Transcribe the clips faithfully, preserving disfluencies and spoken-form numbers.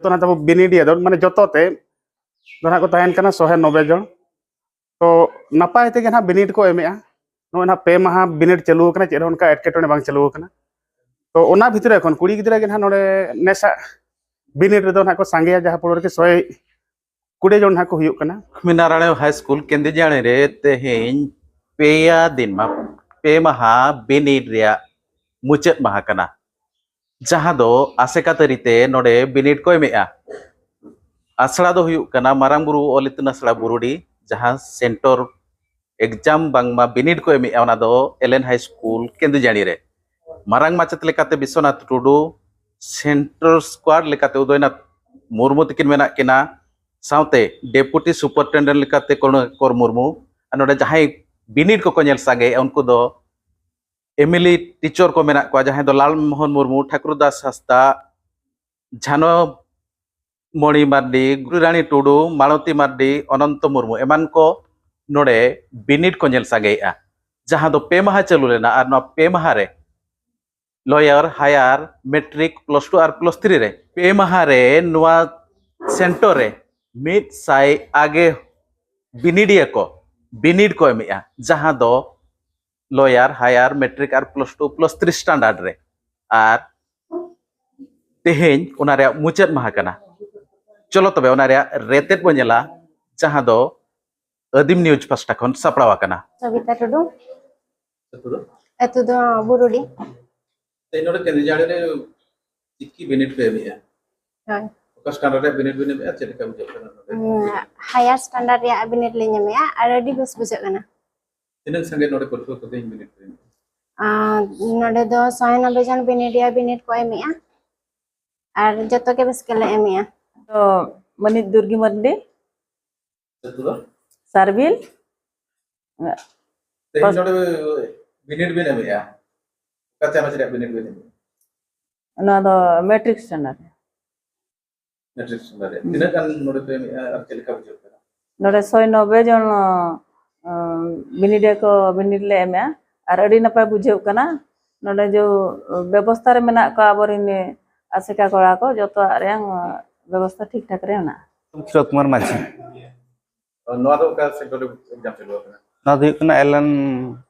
ᱡᱚᱛᱚ ᱱᱟᱜ ᱛᱟᱵᱚ ᱵᱤᱱᱤᱰᱤᱭᱟᱹ ᱫᱚ, ᱢᱟᱱᱮ ᱡᱚᱛᱚ ᱛᱮ ᱫᱚ ᱱᱟᱜ ᱠᱚ ᱛᱟᱦᱮᱱ ᱠᱟᱱᱟ ᱥᱚᱦᱮ ᱱᱚᱵᱵᱳᱭ ᱡᱚᱱ᱾ ᱛᱚ ᱱᱟᱯᱟᱭ ᱛᱮᱜᱮ ᱱᱟᱜ ᱵᱤᱱᱤᱰ ᱠᱚ ᱮᱢᱮᱜᱼᱟ᱾ ᱱᱚᱜᱼᱚᱭ ᱱᱟᱜ ᱯᱮ ᱢᱟᱦᱟ ᱵᱤᱱᱤᱰ ᱪᱟᱹᱞᱩ ᱟᱠᱟᱱᱟ, ᱪᱮᱫ ᱦᱚᱸ ᱚᱱᱠᱟ ᱮᱴᱠᱮᱴᱚᱬᱮ ᱵᱟᱝ ᱪᱟᱹᱞᱩ ᱟᱠᱟᱱᱟ᱾ ᱛᱚ ᱚᱱᱟ ᱵᱷᱤᱛᱨᱤ ᱨᱮ ᱠᱷᱚᱱ ᱠᱩᱲᱤ ᱜᱤᱫᱽᱨᱟᱹ ᱜᱮ ᱱᱟᱜ ᱱᱚᱰᱮ ᱱᱮᱥᱟᱜ ᱵᱤᱱᱤᱰ ᱨᱮᱫᱚ ᱱᱟᱜ ᱠᱚ ᱥᱟᱸᱜᱮᱭᱟ, ᱡᱟᱦᱟᱸ ᱯᱩᱨᱟᱹ ᱨᱮᱜᱮ ᱥᱚᱭ ᱠᱩᱲᱤ ᱡᱚᱱ ᱱᱟᱜ ᱠᱚ ᱦᱩᱭᱩᱜ ᱠᱟᱱᱟ᱾ ᱞᱚᱠᱷᱢᱤᱱᱟᱨᱟᱭᱚᱬ ᱦᱟᱭ ᱥᱠᱩᱞ ᱠᱮᱱᱫᱤᱡᱟᱲᱤ ᱨᱮ ᱛᱮᱦᱮᱧ ᱯᱮᱭᱟ ᱫᱤᱱ ᱢᱟ, ᱯᱮ ᱢᱟᱦᱟ ᱵᱤᱱᱤᱰ ᱨᱮᱭᱟᱜ ᱢᱩᱪᱟᱹᱫ ᱢᱟᱦᱟ ᱠᱟᱱᱟ, ᱡᱟᱦᱟᱸ ᱫᱚ ᱟᱥᱮᱠᱟ ᱛᱟᱹᱨᱤ ᱛᱮ ᱱᱚᱰᱮ ᱵᱤᱱᱤᱰ ᱠᱚ ᱮᱢᱮᱜᱼᱟ᱾ ᱟᱥᱲᱟ ᱫᱚ ᱦᱩᱭᱩᱜ ᱠᱟᱱᱟ ᱢᱟᱨᱟᱝ ᱵᱩᱨᱩ ᱚᱞ ᱤᱛᱩᱱ ᱟᱥᱲᱟ ᱵᱩᱨᱩᱰᱤ, ᱡᱟᱦᱟᱸ ᱥᱮᱱᱴᱚᱨ ᱮᱠᱡᱟᱢ ᱵᱟᱝᱢᱟ ᱵᱤᱱᱤᱰ ᱠᱚ ᱮᱢᱮᱜᱼᱟ, ᱚᱱᱟ ᱫᱚ ᱮᱞᱮᱱ ᱦᱟᱭ ᱥᱠᱩᱞ ᱠᱮᱱᱫᱩᱡᱟᱲᱤ ᱨᱮ᱾ ᱢᱟᱨᱟᱝ ᱢᱟᱪᱮᱛ ᱞᱮᱠᱟᱛᱮ ᱵᱤᱥᱣᱚᱱᱟᱛᱷ ᱴᱩᱰᱩ, ᱥᱮᱱᱴᱨᱟᱞ ᱥᱠᱳᱣᱟᱰ ᱞᱮᱠᱟᱛᱮ ᱩᱫᱚᱭᱱᱟᱛᱷ ᱢᱩᱨᱢᱩ ᱛᱤᱠᱤᱱ ᱢᱮᱱᱟᱜ ᱠᱤᱱᱟ, ᱥᱟᱶᱛᱮ ᱰᱮᱯᱩᱴᱤ ᱥᱩᱯᱟᱨᱤᱱᱴᱮᱱᱰᱮᱱᱴ ᱞᱮᱠᱟᱛᱮ ᱠᱚᱨᱩᱬᱟᱠᱚᱨ ᱢᱩᱨᱢᱩ, ᱟᱨ ᱱᱚᱰᱮ ᱡᱟᱦᱟᱸᱭ ᱵᱤᱱᱤᱰ ᱠᱚᱠᱚ ᱧᱮᱞ ᱥᱟᱸᱜᱮᱭᱮᱫᱼᱟ, ᱩᱱᱠᱩ ᱫᱚ ᱮᱢᱤᱞᱤ ᱴᱤᱪᱚᱨ ᱠᱚ ᱢᱮᱱᱟᱜ ᱠᱚᱣᱟ, ᱡᱟᱦᱟᱸᱭ ᱫᱚ ᱞᱟᱞᱢᱳᱦᱚᱱ ᱢᱩᱨᱢᱩ, ᱴᱷᱟᱠᱩᱨ ᱫᱟᱥ ᱦᱟᱸᱥᱫᱟ, ᱡᱷᱟᱱᱚ ᱢᱚᱬᱤ ᱢᱟᱨᱰᱤ, ᱜᱩᱨᱩᱨᱟᱱᱤ ᱴᱩᱰᱩ, ᱢᱟᱞᱚᱛᱤ ᱢᱟᱨᱰᱤ, ᱚᱱᱚᱱᱛᱚ ᱢᱩᱨᱢᱩ ᱮᱢᱟᱱ ᱠᱚ ᱱᱚᱰᱮ ᱵᱤᱱᱤᱰ ᱠᱚ ᱧᱮᱞ ᱥᱟᱸᱜᱮᱭᱮᱫᱼᱟ, ᱡᱟᱦᱟᱸ ᱫᱚ ᱯᱮ ᱢᱟᱦᱟ ᱪᱟᱹᱞᱩ ᱞᱮᱱᱟ᱾ ᱟᱨ ᱱᱚᱣᱟ ᱯᱮ ᱢᱟᱦᱟ ᱨᱮ lawyer, higher, matric, plus two ᱟᱨ ᱯᱞᱟᱥ ᱛᱷᱨᱤ ᱨᱮ ᱯᱮ ᱢᱟᱦᱟ ᱨᱮ ᱱᱚᱣᱟ ᱥᱮᱱᱴᱚᱨ ᱨᱮ ᱢᱤᱫ ᱥᱟᱭ ᱟᱜᱮ ᱵᱤᱱᱤᱰᱤᱭᱟᱹ ᱠᱚ ᱵᱤᱱᱤᱰ ᱠᱚ ᱮᱢᱮᱜᱼᱟ, ᱡᱟᱦᱟᱸ ᱫᱚ ᱞᱚᱭᱟᱨ, ᱦᱟᱭᱟᱨ, ᱢᱮᱴᱨᱤᱠ ᱟᱨ plus two plus three standard ᱨᱮ᱾ ᱟᱨ ᱛᱮᱦᱮᱧ ᱚᱱᱟ ᱨᱮᱭᱟᱜ ᱢᱩᱪᱟᱹᱫ ᱢᱟᱦᱟ ᱠᱟᱱᱟ᱾ ᱪᱚᱞᱚ ᱛᱚᱵᱮ ᱚᱱᱟ ᱨᱮᱭᱟᱜ ᱨᱮᱛᱮᱫ ᱵᱚ ᱧᱮᱞᱟ, ᱡᱟᱦᱟᱸ ᱫᱚ ᱟᱹᱫᱤᱢ ᱱᱤᱭᱩᱡᱽ ᱯᱟᱥᱴᱟ ᱠᱷᱚᱱ ᱥᱟᱯᱲᱟᱣ ᱟᱠᱟᱱᱟ᱾ ᱥᱚᱵᱤᱛᱟ ᱴᱩᱰᱩ᱾ ᱟᱹᱛᱩ ᱫᱚ? ᱟᱹᱛᱩ ᱫᱚ ᱵᱩᱨᱩᱰᱤ᱾ ᱛᱮᱦᱮᱧ ᱱᱚᱰᱮ ᱠᱮᱱᱫᱩᱡᱟᱲᱤ ᱨᱮ ᱪᱤᱠᱤ ᱵᱤᱱᱤᱰ ᱯᱮ ᱮᱢᱮᱜᱼᱟ᱾ ᱦᱳᱭ᱾ ᱚᱠᱟ ᱥᱴᱟᱱᱰᱟᱨᱰ ᱨᱮᱭᱟᱜ ᱵᱤᱱᱤᱰ ᱵᱤᱱ ᱮᱢᱮᱜᱼᱟ, ᱪᱮᱫ ᱞᱮᱠᱟ ᱵᱩᱡᱷᱟᱹᱜ ᱠᱟᱱᱟ ᱱᱚᱰᱮ? ᱦᱩᱸ, ᱦᱟᱭᱟᱨ ᱥᱴᱟᱱᱰᱟᱨᱰ ᱨᱮᱭᱟᱜ ᱵᱤᱱᱤᱰ ᱞᱤᱧ ᱮᱢᱮᱜᱼᱟ ᱟᱨ ᱟᱹᱰᱤ ᱵᱮᱥ ᱵᱩᱡᱷᱟᱹᱜ ᱠᱟᱱᱟ᱾ ᱛᱤᱱᱟᱹᱜ ᱥᱟᱸᱜᱮ ᱱᱚᱰᱮ ᱯᱟᱹᱴᱷᱩᱣᱟᱹ ᱠᱚ ᱛᱮᱦᱮᱧ ᱵᱤᱱᱤᱰ ᱯᱮ ᱮᱢᱮᱜᱼᱟ? ᱟᱨ ᱱᱚᱰᱮ ᱫᱚ ᱥᱚᱭ ᱱᱚᱵᱵᱳᱭ ᱡᱚᱱ ᱵᱤᱱᱤᱰᱤᱭᱟᱹ ᱵᱤᱱᱤᱰ ᱠᱚ ᱮᱢᱮᱜᱼᱟ ᱟᱨ ᱡᱚᱛᱚ ᱜᱮ ᱵᱮᱥ ᱜᱮᱞᱮ ᱮᱢᱮᱜᱼᱟ᱾ ᱛᱚ ᱢᱟᱹᱱᱤᱡ ᱫᱩᱨᱜᱤ ᱢᱟᱨᱰᱤ᱾ ᱟᱹᱛᱩ ᱫᱚ? ᱥᱟᱨᱵᱤᱞ᱾ ᱛᱮᱦᱮᱧ ᱯᱟᱥ- ᱱᱚᱰᱮ ᱵᱤᱱᱤᱰ ᱵᱤᱱ ᱮᱢᱮᱜᱼᱟ, ᱚᱠᱟ ᱪᱟᱱᱟᱪ ᱨᱮᱭᱟᱜ ᱵᱤᱱᱤᱰ ᱵᱤᱱ ᱮᱢᱮᱜᱼᱟ? ᱱᱚᱣᱟ ᱫᱚ ᱢᱮᱴᱨᱤᱠ ᱥᱴᱟᱱᱰᱟᱨᱰ ᱨᱮ᱾ ᱢᱮᱴᱨᱤᱠ ᱥᱴᱟᱱᱰᱟᱨᱰ ᱨᱮ᱾ ᱦᱩᱸ᱾ ᱛᱤᱱᱟᱹᱜ ᱜᱟᱱ ᱱᱚᱰᱮ ᱯᱮ ᱮᱢᱮᱜᱼᱟ ᱟᱨ ᱪᱮᱫ ᱞᱮᱠᱟ ᱵᱩᱡᱷᱟᱹᱜ ᱠᱟᱱᱟ? ᱱᱚᱰᱮ ᱥᱚᱭ ᱱᱚᱵᱵᱳᱭ ᱡᱚᱱ, ᱟᱸ, ᱵᱤᱱᱤᱰᱤᱭᱟᱹ ᱠᱚ ᱵᱤᱱᱤᱰ ᱞᱮ ᱮᱢᱮᱜᱼᱟ ᱟᱨ ᱟᱹᱰᱤ ᱱᱟᱯᱟᱭ ᱵᱩᱡᱷᱟᱹᱜ ᱠᱟᱱᱟ᱾ ᱱᱚᱰᱮ ᱡᱚ ᱵᱮᱵᱚᱥᱛᱷᱟ ᱨᱮ ᱢᱮᱱᱟᱜ ᱠᱚᱣᱟ ᱟᱵᱚᱨᱮᱱ ᱟᱥᱮᱠᱟ ᱠᱚᱲᱟ ᱠᱚ, ᱡᱚᱛᱚᱣᱟᱜ ᱨᱮᱭᱟᱝ, ᱟᱸ, ᱵᱮᱵᱚᱥᱛᱷᱟ ᱴᱷᱤᱠ ᱴᱷᱟᱠ ᱨᱮ ᱢᱮᱱᱟᱜᱼᱟ᱾ ᱠᱷᱤᱨᱚᱛ ᱠᱩᱢᱟᱨ ᱢᱟᱹᱡᱷᱤ᱾ ᱱᱚᱣᱟ ᱫᱚ ᱚᱠᱟ ᱥᱮᱱᱴᱟᱨ ᱨᱮ ᱮᱠᱡᱟᱢ ᱪᱟᱹᱞᱩ ᱟᱠᱟᱱᱟ? ᱱᱚᱣᱟ ᱫᱚ ᱦᱩᱭᱩᱜ ᱠᱟᱱᱟ ᱮᱞᱮᱱ,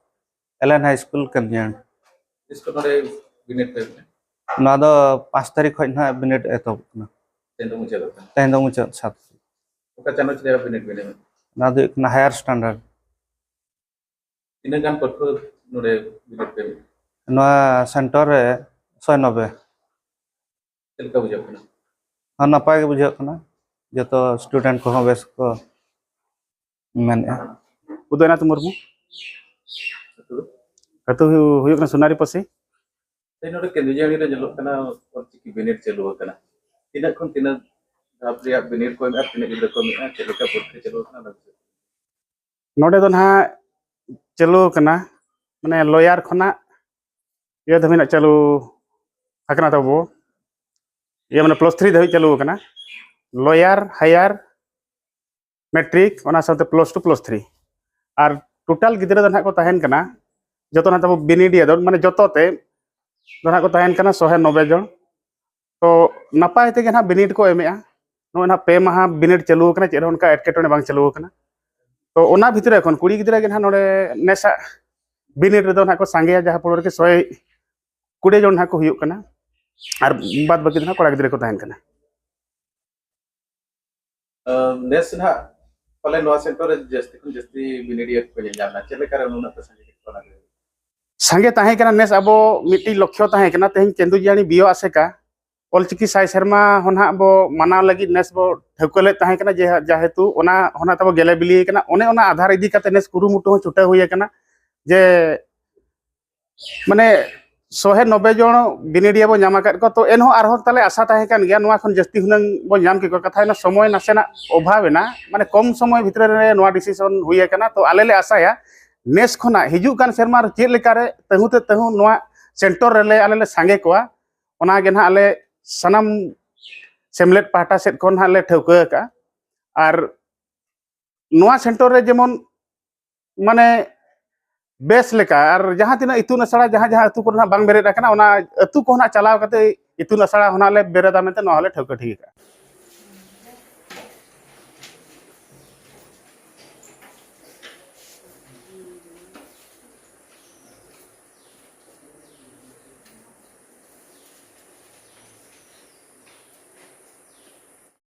ᱮᱞᱮᱱ ᱦᱟᱭ ᱥᱠᱩᱞ ᱠᱟᱹᱢᱤᱭᱟᱹᱲ᱾ ᱛᱤᱥ ᱠᱷᱚᱱ ᱱᱚᱰᱮ ᱵᱤᱱᱤᱰ ᱯᱮ ᱮᱢᱮᱫᱼᱟ? ᱱᱚᱣᱟ ᱫᱚ ᱯᱟᱸᱪ ᱛᱟᱹᱨᱤᱠᱷ ᱠᱷᱚᱱ ᱱᱟᱦᱟᱜ ᱵᱤᱱᱤᱰ ᱮᱛᱚᱦᱚᱵ ᱠᱟᱱᱟ᱾ ᱛᱮᱦᱮᱧ ᱫᱚ ᱢᱩᱪᱟᱹᱫᱚᱜ ᱠᱟᱱᱟ᱾ ᱛᱮᱦᱮᱧ ᱫᱚ ᱢᱩᱪᱟᱹᱫ ᱥᱟᱛ᱾ ᱚᱠᱟ ᱪᱟᱱᱟᱪ ᱨᱮᱭᱟᱜ ᱵᱤᱱᱤᱰ ᱵᱤᱱ ᱮᱢᱮᱫ? ᱱᱚᱣᱟ ᱫᱚ ᱦᱩᱭᱩᱜ ᱠᱟᱱᱟ ᱦᱟᱭᱟᱨ ᱥᱴᱟᱱᱰᱟᱨᱰ᱾ ᱛᱤᱱᱟᱹᱜ ᱜᱟᱱ ᱯᱟᱹᱴᱷᱩᱣᱟᱹ ᱱᱚᱰᱮ ᱵᱤᱱᱤᱰ ᱯᱮ ᱮᱢᱮᱫ? ᱱᱚᱣᱟ ᱥᱮᱱᱴᱟᱨ ᱨᱮ ᱥᱚᱭ ᱱᱚᱵᱮ᱾ ᱪᱮᱫ ᱞᱮᱠᱟ ᱵᱩᱡᱷᱟᱹᱜ ᱠᱟᱱᱟ? ᱦᱚᱸ, ᱱᱟᱯᱟᱭ ᱜᱮ ᱵᱩᱡᱷᱟᱹᱜ ᱠᱟᱱᱟ᱾ ᱡᱚᱛᱚ ᱥᱴᱩᱰᱮᱱᱴ ᱠᱚᱦᱚᱸ ᱵᱮᱥ ᱠᱚ ᱢᱮᱱᱮᱫᱼᱟ᱾ ᱩᱫᱚᱭᱱᱟᱛᱷ ᱢᱩᱨᱢᱩ᱾ ᱟᱹᱛᱩ ᱫᱚ? ᱟᱹᱛᱩ ᱦᱩᱭᱩᱜ ᱠᱟᱱᱟ ᱥᱳᱱᱟᱨᱤ ᱯᱟᱹᱥᱤ᱾ ᱛᱮᱦᱮᱧ ᱱᱚᱰᱮ ᱠᱮᱸᱫᱩᱡᱷᱟᱹᱲᱤ ᱨᱮ ᱧᱮᱞᱚᱜ ᱠᱟᱱᱟ, ᱚᱞᱪᱤᱠᱤ ᱵᱤᱱᱤᱰ ᱪᱟᱹᱞᱩ ᱟᱠᱟᱱᱟ᱾ ᱛᱤᱱᱟᱹᱜ ᱠᱷᱚᱱ ᱛᱤᱱᱟᱹᱜ ᱫᱷᱟᱯ ᱨᱮᱭᱟᱜ ᱵᱤᱱᱤᱰ ᱠᱚ ᱮᱢᱮᱫᱼᱟ, ᱛᱤᱱᱟᱹᱜ ᱜᱤᱫᱽᱨᱟᱹ ᱠᱚ ᱮᱢᱮᱫᱼᱟ, ᱪᱮᱫ ᱞᱮᱠᱟ ᱯᱚᱨᱤᱠᱠᱷᱟ ᱪᱟᱹᱞᱩ ᱟᱠᱟᱱᱟ, ᱚᱱᱟ ᱵᱤᱥᱚᱭ ᱛᱮ? ᱱᱚᱰᱮ ᱫᱚ ᱱᱟᱦᱟᱜ ᱪᱟᱹᱞᱩ ᱟᱠᱟᱱᱟ, ᱢᱟᱱᱮ ᱞᱚᱭᱟᱨ ᱠᱷᱚᱱᱟᱜ ᱤᱭᱟᱹ ᱫᱷᱟᱹᱵᱤᱡ ᱱᱟᱜ ᱪᱟᱹᱞᱩ ᱟᱠᱟᱱᱟ ᱛᱟᱵᱚ, ᱤᱭᱟᱹ ᱢᱟᱱᱮ ᱯᱞᱟᱥ ᱛᱷᱨᱤ ᱫᱷᱟᱹᱵᱤᱡ ᱪᱟᱹᱞᱩ ᱟᱠᱟᱱᱟ᱾ ᱞᱚᱭᱟᱨ, ᱦᱟᱭᱟᱨ, ᱢᱮᱴᱨᱤᱠ, ᱚᱱᱟ ᱥᱟᱶᱛᱮ ᱯᱞᱟᱥ ᱴᱩ, ᱯᱞᱟᱥ ᱛᱷᱨᱤ᱾ ᱟᱨ ᱴᱳᱴᱟᱞ ᱜᱤᱫᱽᱨᱟᱹ ᱫᱚ ᱱᱟᱦᱟᱜ ᱠᱚ ᱛᱟᱦᱮᱱ ᱠᱟᱱᱟ, ᱡᱚᱛᱚ ᱱᱟᱦᱟᱜ ᱛᱟᱵᱚ ᱵᱤᱱᱤᱰᱤᱭᱟ ᱫᱚ, ᱢᱟᱱᱮ ᱡᱚᱛᱚ ᱛᱮ ᱫᱚ ᱱᱟᱦᱟᱜ ᱠᱚ ᱛᱟᱦᱮᱱ ᱠᱟᱱᱟ ᱥᱚᱦᱮ ᱱᱚᱵᱮ ᱡᱚᱱ᱾ ᱛᱚ ᱱᱟᱯᱟᱭ ᱛᱮᱜᱮ ᱱᱟᱦᱟᱜ ᱵᱤᱱᱤᱰ ᱠᱚ ᱮᱢᱮᱜᱼᱟ᱾ ᱱᱚᱜᱼᱚᱭ ᱱᱟᱦᱟᱜ ᱯᱮ ᱢᱟᱦᱟ ᱵᱤᱱᱤᱰ ᱪᱟᱹᱞᱩ ᱟᱠᱟᱱᱟ, ᱪᱮᱫ ᱦᱚᱸ ᱚᱱᱠᱟ ᱮᱴᱠᱮᱴᱚᱬᱮ ᱵᱟᱝ ᱪᱟᱹᱞᱩ ᱟᱠᱟᱱᱟ᱾ ᱛᱚ ᱚᱱᱟ ᱵᱷᱤᱛᱨᱤ ᱨᱮ ᱠᱷᱚᱱ ᱠᱩᱲᱤ ᱜᱤᱫᱽᱨᱟᱹ ᱜᱮ ᱱᱟᱦᱟᱜ ᱱᱚᱰᱮ ᱱᱮᱥᱟᱜ ᱵᱤᱱᱤᱰ ᱨᱮᱫᱚ ᱱᱟᱦᱟᱜ ᱠᱚ ᱥᱟᱸᱜᱮᱭᱟ, ᱡᱟᱦᱟᱸ ᱯᱚᱨᱮ ᱨᱮᱜᱮ ᱥᱚᱭ ᱠᱩᱲᱤ ᱡᱚᱱ ᱱᱟᱦᱟᱜ ᱠᱚ ᱦᱩᱭᱩᱜ ᱠᱟᱱᱟ, ᱟᱨ ᱵᱟᱫ ᱵᱟᱹᱠᱤ ᱫᱚ ᱱᱟᱦᱟᱜ ᱠᱚᱲᱟ ᱜᱤᱫᱽᱨᱟᱹ ᱠᱚ ᱛᱟᱦᱮᱱ ᱠᱟᱱᱟ᱾ ᱟᱸ, ᱱᱮᱥ ᱱᱟᱦᱟᱜ ᱯᱟᱞᱮ ᱱᱚᱣᱟ ᱥᱮᱱᱴᱟᱨ ᱨᱮ ᱡᱟᱹᱥᱛᱤ ᱠᱷᱚᱱ ᱡᱟᱹᱥᱛᱤ ᱵᱤᱱᱤᱰᱤᱭᱟᱹ ᱠᱚ ᱧᱮᱞ ᱧᱟᱢ ᱮᱱᱟ᱾ ᱪᱮᱫ ᱞᱮᱠᱟᱨᱮ ᱱᱩᱱᱟᱹᱜ ᱯᱮ ᱥᱟᱸᱜᱮ ᱠᱮᱫ ᱠᱚᱣᱟ ᱚᱱᱟ ᱜᱮ? ᱥᱟᱸᱜᱮ ᱛᱟᱦᱮᱸ ᱠᱟᱱᱟ᱾ ᱱᱮᱥ ᱟᱵᱚ ᱢᱤᱫᱴᱤᱡ ᱞᱚᱠᱠᱷᱚ ᱛᱟᱦᱮᱸ ᱠᱟᱱᱟ, ᱛᱮᱦᱮᱧ ᱠᱮᱸᱫᱩᱡᱷᱟᱹᱲᱤ ᱵᱤᱭᱚ ᱟᱥᱮᱠᱟ ᱚᱞᱪᱤᱠᱤ ᱥᱟᱭ ᱥᱮᱨᱢᱟ ᱦᱚᱸ ᱱᱟᱦᱟᱜ ᱵᱚ ᱢᱟᱱᱟᱣ ᱞᱟᱹᱜᱤᱫ ᱱᱮᱥ ᱵᱚ ᱴᱷᱟᱹᱣᱠᱟᱹ ᱞᱮᱫ ᱛᱟᱦᱮᱸ ᱠᱟᱱᱟ, ᱡᱮ, ᱡᱮᱦᱮᱛᱩ ᱚᱱᱟ ᱦᱚᱸ ᱱᱟᱦᱟᱜ ᱛᱟᱵᱚ ᱜᱮᱞᱮ ᱵᱤᱞᱤ ᱟᱠᱟᱱᱟ᱾ ᱚᱱᱮ ᱚᱱᱟ ᱟᱫᱷᱟᱨ ᱤᱫᱤ ᱠᱟᱛᱮ ᱱᱮᱥ ᱠᱩᱨᱩᱢᱩᱴᱩ ᱦᱚᱸ ᱪᱷᱩᱴᱟᱹᱣ ᱦᱩᱭ ᱟᱠᱟᱱᱟ, ᱡᱮ ᱢᱟᱱᱮ ᱥᱚᱦᱮ ᱱᱚᱵᱵᱳᱭ ᱡᱚᱱ ᱵᱤᱱᱤᱰᱤᱭᱟᱹ ᱵᱚ ᱧᱟᱢ ᱟᱠᱟᱫ ᱠᱚᱣᱟ᱾ ᱛᱚ ᱮᱱᱦᱚᱸ ᱟᱨᱦᱚᱸ ᱛᱟᱞᱮ ᱟᱥᱟ ᱛᱟᱦᱮᱸ ᱠᱟᱱ ᱜᱮᱭᱟ, ᱱᱚᱣᱟ ᱠᱷᱚᱱ ᱡᱟᱹᱥᱛᱤ ᱦᱩᱱᱟᱹᱝ ᱵᱚ ᱧᱟᱢ ᱠᱮᱠᱚ᱾ ᱠᱟᱛᱷᱟ ᱦᱩᱭᱱᱟ, ᱥᱚᱢᱚᱭ ᱱᱟᱥᱮᱱᱟᱜ ᱚᱵᱷᱟᱵᱽ ᱮᱱᱟ, ᱢᱟᱱᱮ ᱠᱚᱢ ᱥᱚᱢᱚᱭ ᱵᱷᱤᱛᱨᱤ ᱨᱮ ᱱᱚᱣᱟ ᱰᱤᱥᱤᱥᱚᱱ ᱦᱩᱭ ᱟᱠᱟᱱᱟ᱾ ᱛᱚ ᱟᱞᱮ ᱞᱮ ᱟᱥᱟᱭᱟ ᱱᱮᱥ ᱠᱷᱚᱱᱟᱜ ᱦᱤᱡᱩᱜ ᱠᱟᱱ ᱥᱮᱨᱢᱟ ᱨᱮ ᱪᱮᱫ ᱞᱮᱠᱟᱨᱮ ᱛᱟᱹᱦᱩ ᱛᱮ ᱛᱟᱹᱦᱩ ᱱᱚᱣᱟ ᱥᱮᱱᱴᱚᱨ ᱨᱮᱞᱮ ᱟᱞᱮ ᱞᱮ ᱥᱟᱸᱜᱮ ᱠᱚᱣᱟ, ᱚᱱᱟ ᱜᱮ ᱱᱟᱦᱟᱜ ᱟᱞᱮ ᱥᱟᱱᱟᱢ ᱥᱮᱢᱞᱮᱫ ᱯᱟᱦᱴᱟ ᱥᱮᱫ ᱠᱷᱚᱱ ᱱᱟᱦᱟᱜ ᱞᱮ ᱴᱷᱟᱹᱣᱠᱟᱹ ᱟᱠᱟᱫᱼᱟ᱾ ᱟᱨ ᱱᱚᱣᱟ ᱥᱮᱱᱴᱚᱨ ᱨᱮ ᱡᱮᱢᱚᱱ ᱢᱟᱱᱮ ᱵᱮᱥ ᱞᱮᱠᱟ, ᱟᱨ ᱡᱟᱦᱟᱸ ᱛᱤᱱᱟᱹᱜ ᱤᱛᱩᱱ ᱟᱥᱲᱟ ᱡᱟᱦᱟᱸ ᱡᱟᱦᱟᱸ ᱟᱹᱛᱩ ᱠᱚᱨᱮ ᱱᱟᱜ ᱵᱟᱝ ᱵᱮᱨᱮᱫ ᱟᱠᱟᱱᱟ, ᱚᱱᱟ ᱟᱹᱛᱩ ᱠᱚ ᱱᱟᱜ ᱪᱟᱞᱟᱣ ᱠᱟᱛᱮ ᱤᱛᱩᱱ ᱟᱥᱲᱟ ᱦᱚᱸ ᱱᱟᱜ ᱞᱮ ᱵᱮᱨᱮᱫᱟ ᱢᱮᱱᱛᱮ ᱱᱚᱣᱟ ᱦᱚᱸᱞᱮ ᱴᱷᱟᱹᱣᱠᱟᱹ ᱴᱷᱤᱠ ᱟᱠᱟᱫᱼᱟ᱾